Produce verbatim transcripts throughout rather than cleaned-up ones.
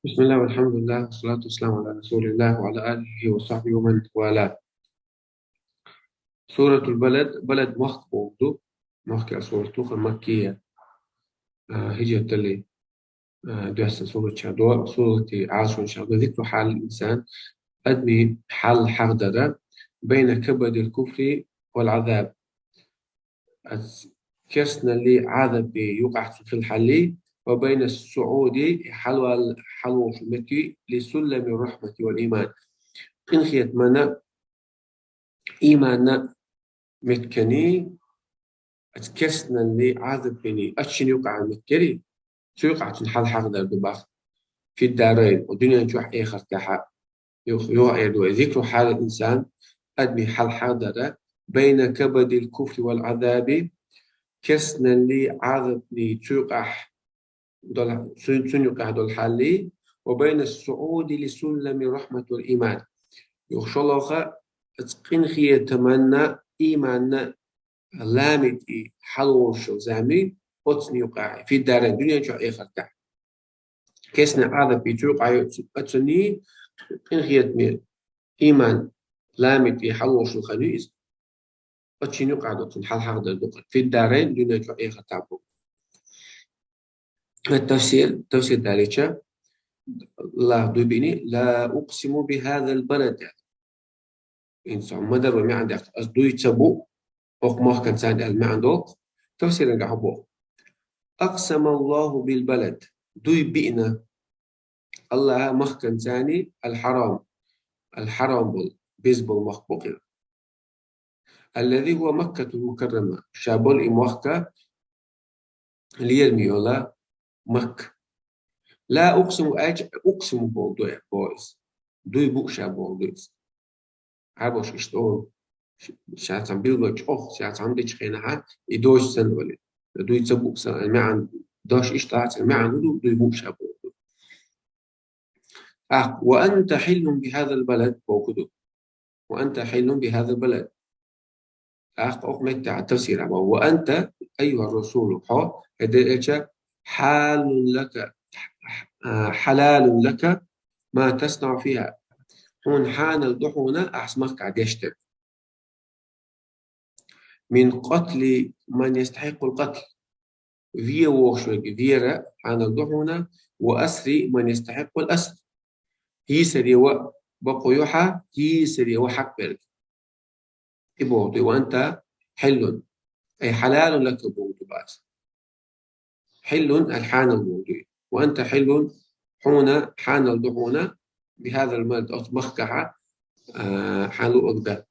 بسم الله والحمد لله والصلاة والسلام على رسول الله وعلى آله وصحبه ومن والاه. سورة البلد, Балад мохк боху ду, мохк сурат ду, Маккия, а, хиджрат дале, а, доьссина сурат ча до, сурати Ӏаршун ча до, ذكر حال الإنسان, адамий хьал хьахадара, بين كبد الكفر والعذاب, ас керстаналли, Ӏазапи юкъахь цу хила хьалли, وبين الصعود, хьалвал, хьалволуш метти, لسلم الرحمة والإيمان. Къинхетаманна, иманна меткани, ас керстаналли, Ӏазапини, ас шин юкъахь меткари, цу юкъахь цуьнан хьал хьахадар ду бах. في الدارين, дуьнен чохь, эхартахь. Юха, юха эр ду вай. ذكر حال الإنسان, адамий хьал хьахадара, بين كبد الكفر والعذاب, керстаналли, Ӏазапни цу юкъахь дола, цу-, цуьнан юкъахь долу хьалли, وبين الصعود لسلم الرحمة والإيمان. Юха шолгӀа, ас къинхетаманна, иманна ламитӀе хьалволуш заманчохь, оццу юкъахь, في الدارين, дуьнен чохь, эхартахь. Керстаналли, Ӏазапи цу юкъахь йоцу, оццуни, къинхетаме, иман ламитӀе хьалволуш хан ю иза. Оццу шин юкъахь ду цуьнан хьал хьахадар ду-кх. في الدارين, дуьнен чохь, эхартахь боху. Тафсир, тафсир далийча, Аллаха дуй биъни: لا أقسم بهذا البلد. ХӀинца ма-дарра маьӀна даккха, ас дуй ца бу оцу махканца аьлла маьӀна долу, тафсиран гахь боху: أقسم الله بالبلد, дуй биъна Аллаха махканца, الحرام, الحرام болу, беза болу мохк бу-кх иза. الذي هو مكة المكرمة, ша болу и мохк лераме йолу Макка. لا أقسم, аьлча, أقسم боху ду, боху иза. Дуй бу ша боху ду иза. Хьабош иштта олу. Ша цхьана билггал чӀогӀа, ша цхьана дечу хенахь, и дош санна вали. Дуй ца бу сан, маьӀна дош иштта цхьана маьӀна ду, дуй бу ша боху ду. ТӀаккха: وأنت حل بهذا البلد боху ду. وأنت حل بهذا البلد. ТӀаккха оха меттехь тафсир а боху: وأنت أيها الرسول, хьо, хӀай Делан элча, حال لك, а, حلال لك ما تصنع فيها. Хьуна хьанал ду хьуна ахь махкахь деш дерг. من قتل من يستحق القتل. Вен вохуш верг вера хьанал ду хьуна, وأسر من يستحق الأسر. Йийсаре ван бакъо ю хьан, йийсаре ван хьакъ берг. И боху ду, وأنت حل, أي حلال لك боху ду бац. حل, аль хьанал боху ду. وأنت حل, хьуна хьанал ду хьуна, بهذا البلد, оцу махкахь, а, хьан луъург дан.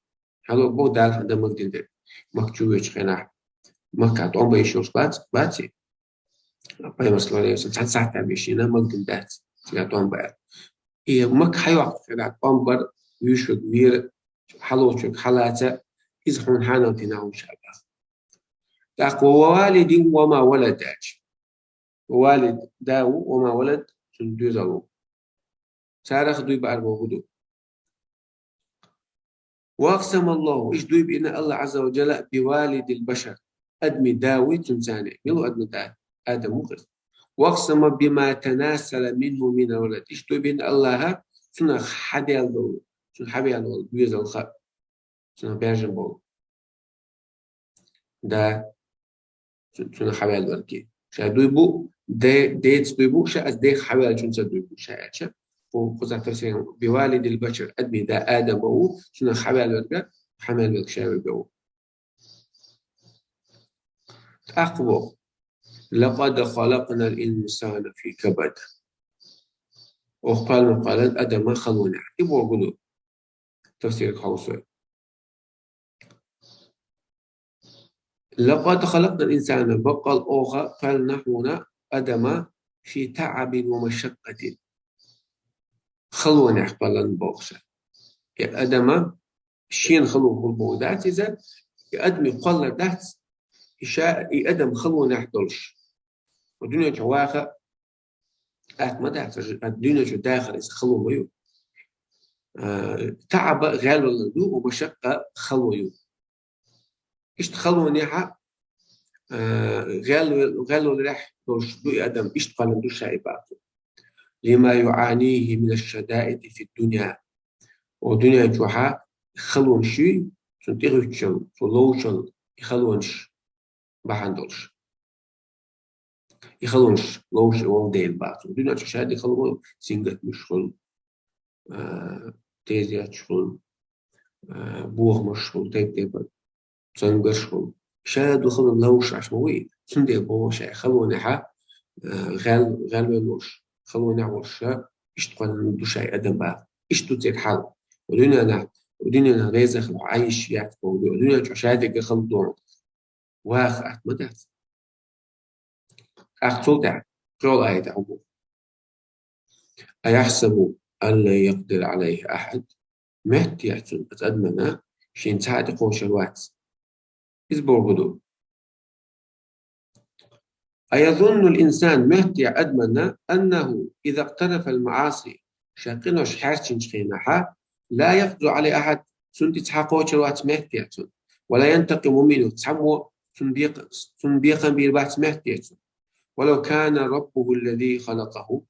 Хьан луъург боху Дала хьан дан мегадина дерг. Макка чу воьдучу хенахь. Макка тӀом бан йиш йолуш бац, баций? Пайхамар, саллаллаху алейхи ва саллям, цхьана сахьтехь бен шена мегадина дац, цигахь тӀом бан аьлла. И Макка хьайоккхучу хенахь тӀом бар, вуьйш верг вера, хьалоцург хьалаца, иза хьуна хьанал дина хьуна ша боху. ТӀаккха: ووالد وما ولد аьлча. Валид да ву, وما ولد, цуьнан доьзал ву. Царах дуй баар боху ду. وأقسم الله, иштта дуй биъна Аллах Азза ва Джалла, بوالد البشر, адамийн да вуй цуьнан царна. Мила ву адамийн да? Адам ву-кх иза. وأقسم بما تناسل منه من الولد. Иштта дуй биъна Аллаха, цунах хьадаьлла долу, цунах хьавеана волу доьзалх. Цунах баьржина болу да, цу-, цунах хьаваьлла верг. Ша дуй бу, де-, деца дуй бу, ша ас дех хьаваьллачуьнца дуй бу ша аьлча. Кху-, кхузахь тафсиран: بوالد البشر, адамийн да Адам ву, цунах хьаваьлла верг, хьаваьлла верг ша верг ву. ТӀаккха боху: لقد خلقنا الإنسان في كبد. Оха кхоьллина кхоьллина адам халонехь. И боху ду. Тафсирга хьовсой. لقد خلقنا الإنسان, баккъал оха кхоьллина хьуна адам في تعب ومشقة. Халонехь кхоьллина боху ша. И адам шена хало хуьлу боху дац иза, и адамийн кхоллар дац, и ша, и адам халонехь долуш. Дуьнен чу ваха атта ма дац, а дуьнен чу дахар иза хало ма ю. А, таӀаба гӀелвалар ду, ва машаккъа хало ю. Иштта халонехьа, а, гӀелвал-, гӀелваларехь долуш ду и адам, иштта кхоьллина ду ша и боху. لما يعانيه من الشدائد في الدنيا. О дуьнен чохь а халонаш юй, цунна тӀехӀуьттучул, цо ловчул и халонаш бахьана долуш. И халонаш ловш волу дела бац. Дуьнен чохь шадерг хало, сингаттамаш хуьлу, а, тезеташ хуьлу, а, бохамаш хуьлу, тайп-тайпана цамгарш хуьлу. Шадерг хало ловш Ӏаш ма вуй, цундела боху шайн халонехь а, а, гӀел-, гӀелвелла волуш, халонехь а волуш, иштта кхоьллина ду шайн адам баха. Иштта ду церан хьал. Дуьненахь, дуьненахь реза хилла Ӏайш яц боху, дуьнен чохь шадерг хало доху. Ваха атта ма дац. ТӀаккха цул тӀаьхьа кхоьлу аят хьуна боху: أيحسب أن لن يقدر عليه أحد. Моьтту яц цунна оцу адамна, шена цхьа а тӀекхочур вац. Иза бохург ду. أيظن الإنسان, моьтту я адамна, أنه إذا اقترف المعاصي, ша къинош хьаьрчинчу хенахь, لا يقدر عليه أحد, цунна тӀе цхьа кхочур вац моьтту я цунна, ولا ينتقم منه, цхьаммо цунна бекъа-, цунна бекхам бийр бац моьтту я цунна. ولو كان ربه الذي خلقه,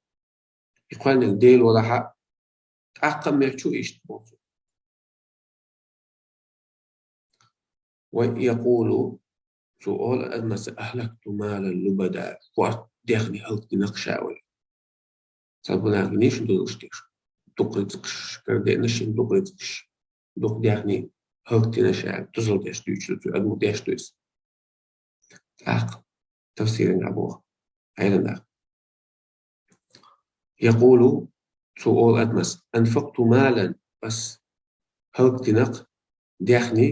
и кхоьллинарг Дела валахь а, тӀаккха а моьтту иштта боху. ويقول, цо олу адамас: أهلكت مالا لبدا, шорта даьхни хӀаллакдина-кх ша олий. Цхьаболчара гуш ду уьш деш. Дукха рицкъаш карадеана шена, дукха рицкъаш, дукха даьхни хӀаллакдина ша, дозалла деш дуьйцуш ду, адамо деш ду иза. ТӀаккха тафсиран а боху, Ӏеламнаха. يقول, цо олу адамас: أنفقت مالا, ас хӀаллакдина-кх даьхни,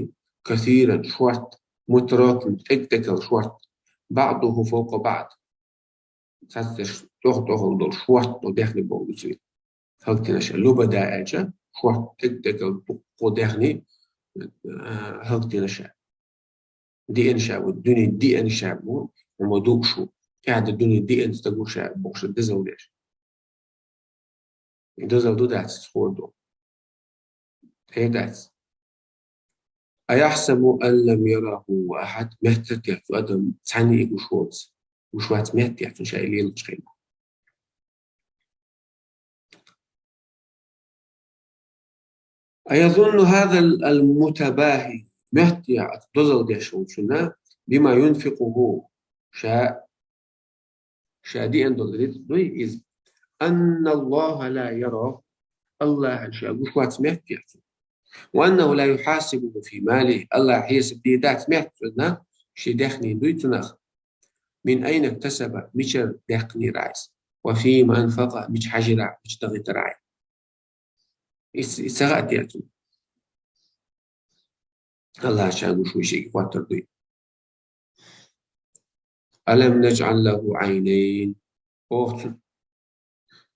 كثيرا, шорта, متراكما, тӀег-тӀегал шорта, بعضه فوق بعض. Цхьацца дерш тӀех-тӀехула долу шорта долу даьхни боху цуьнга. ХӀаллакдина ша, лубада аьлча, шорта тӀег-тӀегал дуккха даьхни, а, хӀаллакдина ша. Деана ша ву, дуьне деана ша ву, хӀума дууш ву. ТӀаьхьа дуьне деана стаг ву ша бохуш дозалла деш. И дозалла ду дац иза хӀора ду? Хьер дац. أيحسب أن لم يره أحد, моьттура те цу адам цхьанна а гуш воцу, гуш вац моьтту яц цунна ша и лелочу хенахь. أيظن هذا المتباهي, моьтту я оцу дозалла деш волчунна, بما ينفقه, ша, ша деана долу рицкъ дуй иза, أن الله لا يراه, АллахӀна ша гуш вац моьтту яц цунна, وأنه لا يحاسبه في ماله, АллахӀа хьесап дийр дац моьтту цунна, шен даьхни дуй цунах, من أين اكتسبه, мичара даьккхинера иза, وفيما أنفقه, мича хьажийра, мича дахийтира иза. Иза, иза ца хаьа те цунна? АллахӀа ша гуш ву, шега хӀоттор дуй. ألم نجعل له عينين. Оха цунна,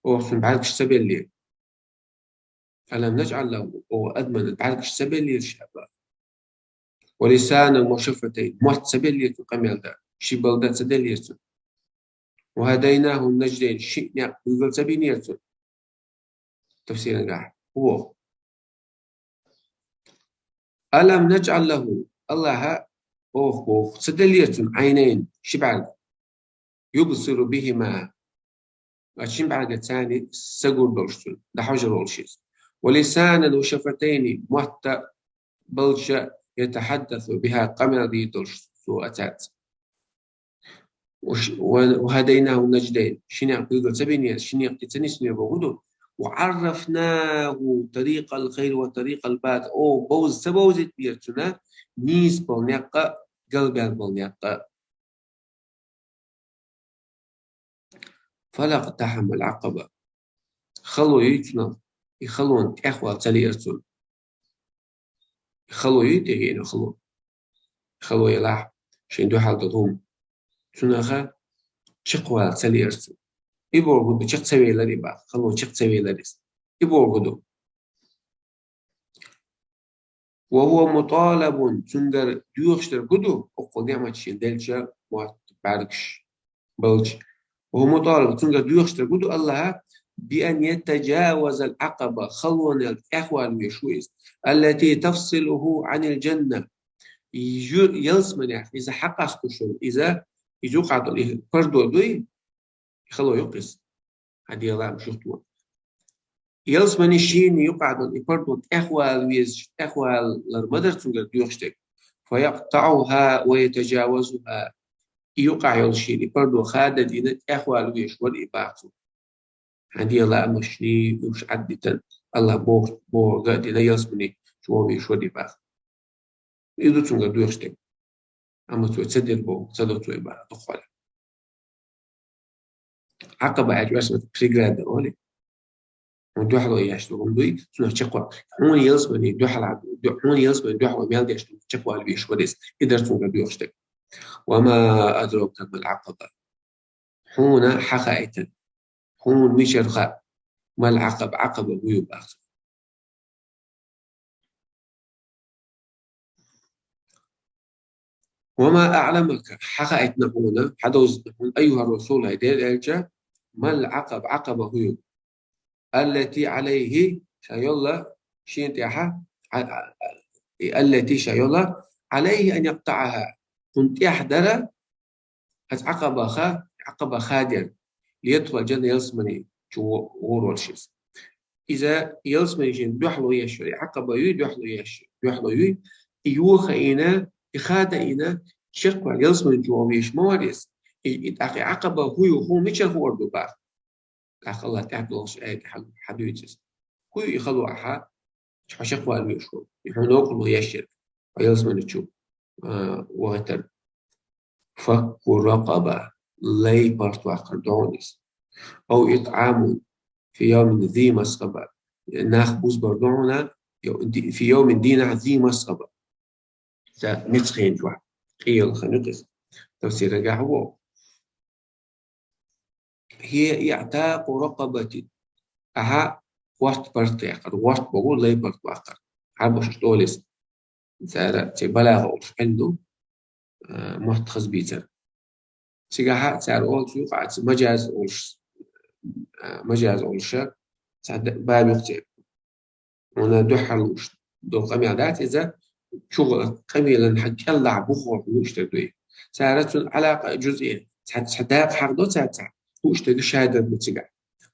оха цунна бӀаьргаш ца беллера? ألم نجعل له, оха адамна бӀаьргаш ца беллера ша боху? ولسانا وشفتين, мотт ца беллера цунна къамел дан, ши бала дан ца деллера цунна? وهديناه النجدين, шиъ некъ билгала ца бинера цунна? Тафсиран гахь хӀун боху? ألم نجعل له, АллахӀа оха боху ца деллера цунна عينين, ши бӀаьрг, يبصر بهما, а шин бӀаьргаца царна сагур долуш цунна, дӀахьожур волуш иза. ولسانا وشفتين, мотт а, балча, يتحدث بها, къамел дийр долуш цо а цаьрца. وش-, و-, وهديناه النجدين, ши некъ билгала ца бинера, ши некъ тӀе ца нисвинера бохург ду. وعرفناه طريق الخير وطريق الباطل, оха бовза ца бовзийтинера цунна нийса болу некъ а, галбаьлла болу некъ а. فلا اقتحم العقبة. Хало юй цунах, и халонна тӀехвала ца лиира цунна. И хало юй те, хало? Хало елахь, шен дуьхьал долу хӀума. Цунах чекхвала ца лиира цунна. И бохург ду, чекх ца велира и боху, хало чекх ца велира иза. И бохург ду. وهو مطالب, цуьнгара доьхуш дерг хӀун ду, оццул ниӀмат шена делча, мотт, бӀаьргаш, балча. وهو مطالب, цуьнгара доьхуш дерг хӀун ду АллахӀа, بأن يتجاوز العقبة, халонел тӀехвала везаш ву иза, التي تفصله عن الجنة. Ю-, ялсаманех иза хьакъастуш йолу, иза, иза юкъахь долу и пардо дуй, хало ю-кх иза. Хьан дела а мушух тхона. Ялсмани шийна юкъахь долу и пардо тӀехвала везаш, тӀехвалар ма дара цуьнгара доьхуш дерг. فيقطعها ويتجاوزها. И юкъахь йолу шийна и пардо хададина, тӀехвала везаш вара и боху цо. Хьан дела а машний уьш Ӏаддитан, Аллах боху, бохург а дина, ялсмани чу вон везаш вара и боху. И ду цуьнгара доьхуш дерг. Амма цо ца дира боху, ца до цо и боху, дукха хьолехь. Ӏакъаба аьлча ваьш вац преграда олий. Хьуна дуьхьало еш ду, хӀума дуй, цунах чекхвала. Хьуна ялсмани дуьхьала, хьуна ялсмани дуьхьало мел деш ду, чекхвала везаш вара иза. И дара цуьнгара доьхуш дерг. وما أدراك ما العقبة. Хьуна хьан хаийтина? Хьуна мичара хаьа? Мал Ӏакъаба, Ӏакъаба хӀун ю боху цо. وما أعلمك, хьан хаийтина хьуна, хьан довзийтина хьуна, أيها الرسول, хӀай Делан элча, мал Ӏакъаба, Ӏакъаба хӀун ю. التي عليه, ша йолла, шена тӀехь, а, а, а, التي, ша йолла, عليه أن يقطعها, хьуна тӀехь дара, Хьаца Ӏакъабаха, Ӏакъаба хадер, летхо джана ялсмани чу гӀур волуш иза. Иза ялсмани шен дуьхьало еш вара, Ӏакъаба юй, дуьхьало еш, дуьхьало юй, и юха йина, и хада йина, чекхвала ялсмани чу вон веш ма вара иза. И, и тӀаккха и Ӏакъаба хӀун ю, хӀун мичара хуур ду боху. ТӀаккха Аллах тӀаьхьа долуш аьлла хьан, хьан дуьйцу иза. ХӀун ю и хало ахьа, хьо чекхвала веш ву. И хьуна новкъарло еш ерг. Хьо ялсмани чу, а, вахийтар. فك رقبة, лай паргӀатваккхар ду хьуна иза. أو إطعام في يوم ذي مسغبة. Нах бузбар ду хьуна, في يوم, дийнахь, ذي مسغبة. Ца меца хенчохь, къелла хан юкъа иза. Тафсирагахь ву. هي إعتاق رقبة. Ахьа гӀорт паргӀатваккхар, гӀорт боху лай паргӀатваккхар. Хьарбаша долу иза. Цара ци балагӀа олуш Ӏилма ду, а, мотт хаза бийцар. Цигахь цара олуш юкъа, ци мажаз олуш, а, мажаз олуша, цхьа д-, баб юкъа церан. Вуна дуьхьал лууш долу къамел дац иза, чугӀа къамелан хьан кӀеллахь бухахь лууш дерг дуй. Цара цуьнан Ӏалакъа жузъе, цхьа, цхьа дакъа хьахдо цара цхьа, лууш дерг шадерг ду цигахь.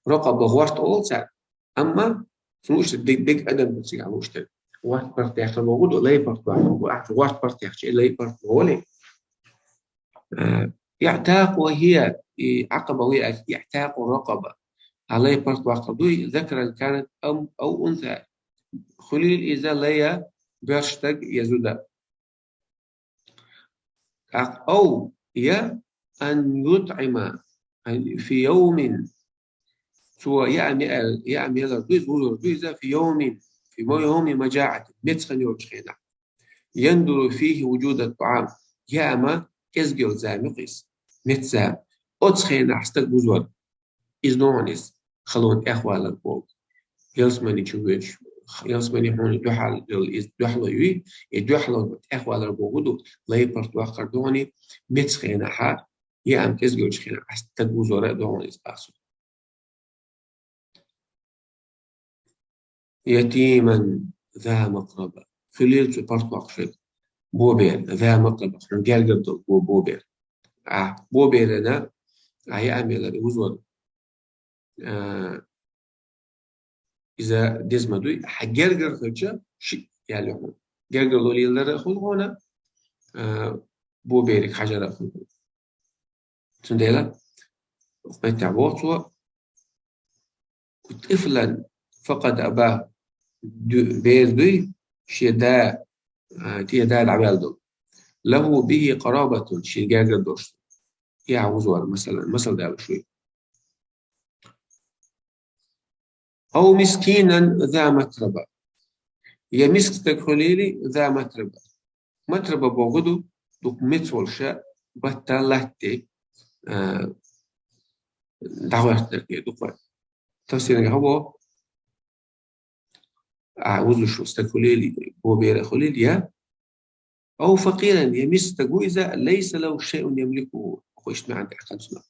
Рокъаба гӀорт олу цара, амма лууш дерг, дерг, дерг адам ду цигахь лууш дерг. ГӀорт паргӀатваккхар боху ду, лай паргӀатваккхар боху, ахьа гӀорт паргӀатваккхача, лай паргӀатваккхар олий. Э, إعتاق وهي, и Ӏакъаба вуй аьлча, إعتاق رقبة. Хьан лай паргӀатваккхар дуй, ذكرا كانت أم أو أنثى. Хуьлийла иза лай я, боьрша стаг я зуда. ТӀаккха أو, я, أن يطعم, في يوم, цо яа меар, яа мелар ду иза, вузор ду иза, في يوم, في يوم مجاعة, меца хан йолчу хенахь. يندر فيه وجود الطعام, яа ма кӀезиг йолу зама юкъа иза, меца зама. Оцу хенахь стаг вузор, иза ногӀана иза, халонан тӀехвалар боху. Ялсмани чу вуьйш, ялсмани хьуна дуьхьал йолу иза дуьхьало юй, и дуьхьало тӀехвалар боху ду, лай паргӀатваккхар ногӀана, меца хенахь, яа ма кӀезиг йолчу хенахь, стаг вузор а ногӀана иза боху. يتيما ذا مقربة. Хуьлийла цу паргӀатваккхачун бобер, ذا مقربة, хьуна гергара долу бо-, бобер. А, боберана, а, яа мелар и вузор. А, иза деза ма дуй, хьан гергара хилча, шиъ ял ю хьуна. Гергарло лелара а хуьлу хьуна, а, бобериг хьажара а хуьлу хьуна. Цундела, хӀокху меттехь боху цо, طفلا فقد أباه, ду-, бер дуй, шен да, а, те да дӀаваьлла долу. له به قرابة, шен гергара долуш. Я вузор, масала, масал далуш вуй. أو مسكينا ذا متربة. Я миска стаг хуьлийла, ذا متربة. Матраба боху ду, дукха меца волуша, баттал латте, а, дӀагӀоьртинарг дукха. Тафсирагахь боху, а, вузуш стаг хуьлийла, бобер а хуьлийла, я. أو فقيرا, я миска стаг ву иза, ليس له شيء يملكه. Хьо иштта маьӀна тӀе кхаччалц.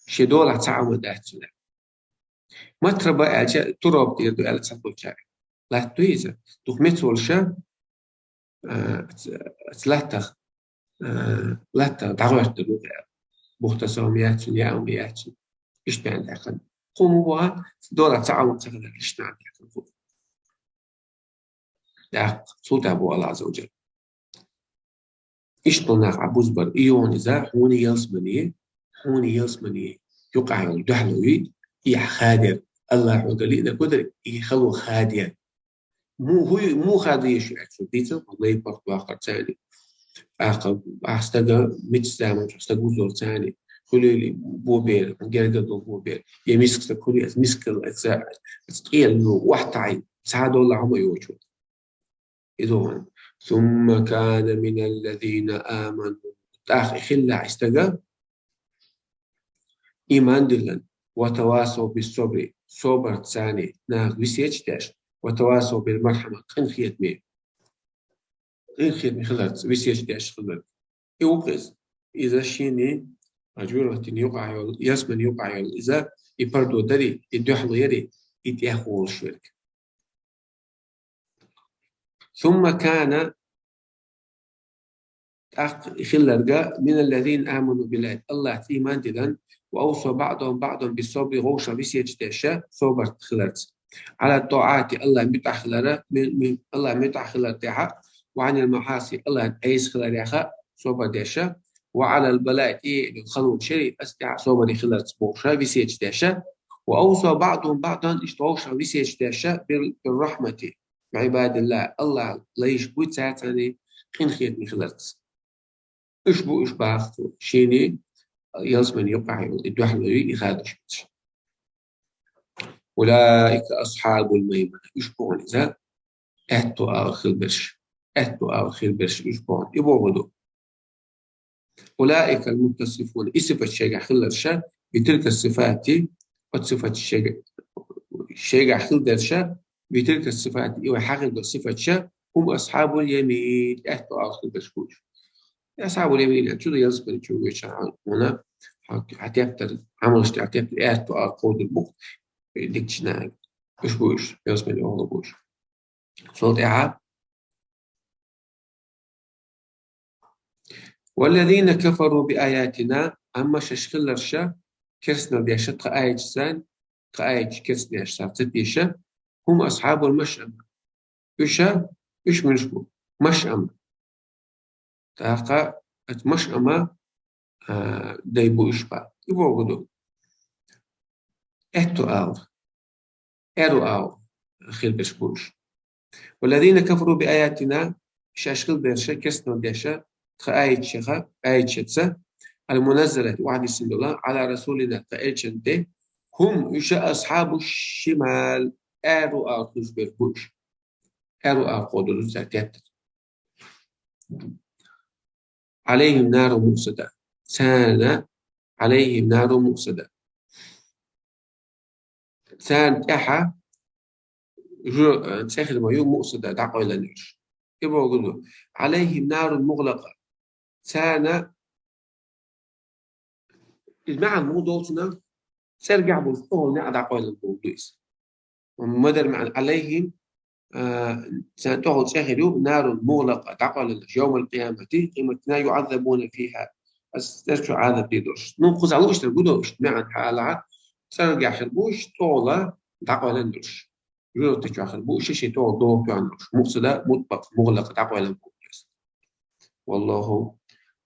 Шен долахь цхьа а хӀума дац цуьнан. Матраба аьлча, туроп тӀера ду аьлла ца хуьлучаьрга. Латта ду иза. Дукха меца волуша, а, ц-, ц-, латтах, а, латтах дӀагӀоьртинарг ву аьлла. Бухтасалма яц цуьнан, яа хӀума яц цуьнан. Иштта маьӀна тӀе кхаччалц. Кхо мо баха, дора ца Ӏалам ца хилар, иштта нах яхар ху. ТӀаккха цул тӀехьа боху Аллах Азза ва Джалла. Иштта болу нах Ӏа бузбар, и йогӀун иза, хьуна ялсмани, хьуна ялсмани юкъахь йолу дуьхьало ю, и хьан хадер. Аллахьо гали и дакудар, и хало хадер. Му хӀуй, му хадийша аьлла, дийца, валлай, паргӀат вахар царни. Ахьа, ахьа стага, мичча заманчохь стаг вузор царни, хуьлийла бо бер, гергадо бо бер, я миска стаг хуьлий, аса мискал, аса, аса къело, охьатаӀий, цхьа долла хӀума йоцу. Иза ван. Сумма кана миналлазина аману. ТӀаккха и хилла и стага, иман диллина, ва тавасав бис-сабри, собар царни нах висеташ деш, ва тавасав бил-мархьама, къинхетаме, къинхетаме хиларца висеташ деш хилар. И ву-кх иза. Иза шена, а, жуьгӀратин юкъахь йолу, ялсмани юкъахь йолу иза, и пардо дарий, и дуьхьало ярий, и тӀехволуш верг. Сумма кана, тӀаккха хилларг, миналлазина аману биллахи, Аллахьца иман диллина, ва авсав баӀдухум баӀдан бис-сабри, вовшах висеташ деш, собар хиларца. Ӏала тӀаӀати, Аллахьна муьтӀахь хилар, ми-, ми-, Аллахьна муьтӀахь хилар тӀехь, ва Ӏанил маӀаси, Аллахьна Ӏеса хиларех собар деш, ва Ӏалал балаи, тӀе а йолу хало шариатаца тӀехь собаре хиларца бохуш, висеташ деш, ва авсав баӀдухум баӀдан, иштта вовшах висеташ деш, бир-, бир-рахьмати, би Ӏибадиллахи, Аллахьан лайш буй цаьрца къинхетаме хиларца. Уьш бу уьш боху цо, шена ялсмани юкъахь йолу и дуьхьало ю, и хадош бу уьш. Улаика асхьабул маймана. Уьш бу иза аьтту агӀор хилла берш. Аьтту агӀор хилла берш уьш бу. И боху ду. Улаикал муттасифуна. И сифат шайгахь хилларш, битилка сифати, оцу сифат шайга-, шайгахь хилла дерш, битилка сифати, и вай хьахилла сифаташ, хӀум асхьабул ямин, аьтту агӀор хилла берш бу уьш. Асхьабул ямин, чу ду ялсмани чу веча хьан, хьан тептар, Ӏамалш тӀехь тептар, аьтту агӀор кховдур бу-кх дикачу нахе. Уьш бу уьш, ялсмани охьа бу уьш. Цул тӀаьхьа. Валлазина кафару би аятина, амма шаьш хилларш, керстанал деш тхан аяташца, тхан аяташ керстанал деш царца теша, хӀум асхьабул машъама. Уьш, уьш муьлш бу? Машъама. ТӀаккха оцу машъама, а, дай бу уьш боху. И боху ду. Аьтту агӀор. Аьрру агӀор хилла берш бу уьш. Валлазина кафару би аятина, шаьш хилла берш, керстанал деш, тхан аяташца, аяташца, ал-муназзалати, охьадиссина долу, Ӏала расулина, тхан элчанна тӀе, хӀум, уьш, асхьабу шимал, аьрру агӀор хилла берш бу уьш. Аьрру агӀор кховдур ду цара тептар. Ӏалайхим нарун муъсада. Царна, Ӏалайхим нарун муъсада. Царна тӀехь жу-, цӀе хир ма ю муъсада, дӀакъойланарш. И боху ду. Ӏалайхим нарун мугӀлакъа. Царна, иза маьӀна муха долчунна, цӀергахь болчу тӀехула неӀ дӀакъойлан боху ду иза. Ма-дарра маьӀна, Ӏалайхим, а, царна тӀехула цӀе хир ю, нарун мугӀлакъа, дӀакъойланарш, йовмал къиямати, къематдийнахь, юӀаззабуна фиха, ас-, цӀерчу Ӏазап дийр долуш. Ну, кхузахь луъуш дерг гу долуш, маьӀна хьалахь, цӀергахь хир бу уьш, тӀехула дӀакъойлан долуш. Жуьгтичохь хир бу уьш, шен тӀехула догӀу тоьхна долуш. Мукъсада, мутбакъ, мугӀлакъа, дӀакъойлан боху иза. Валлаху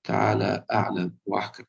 таӀала аӀлам ва ахкам.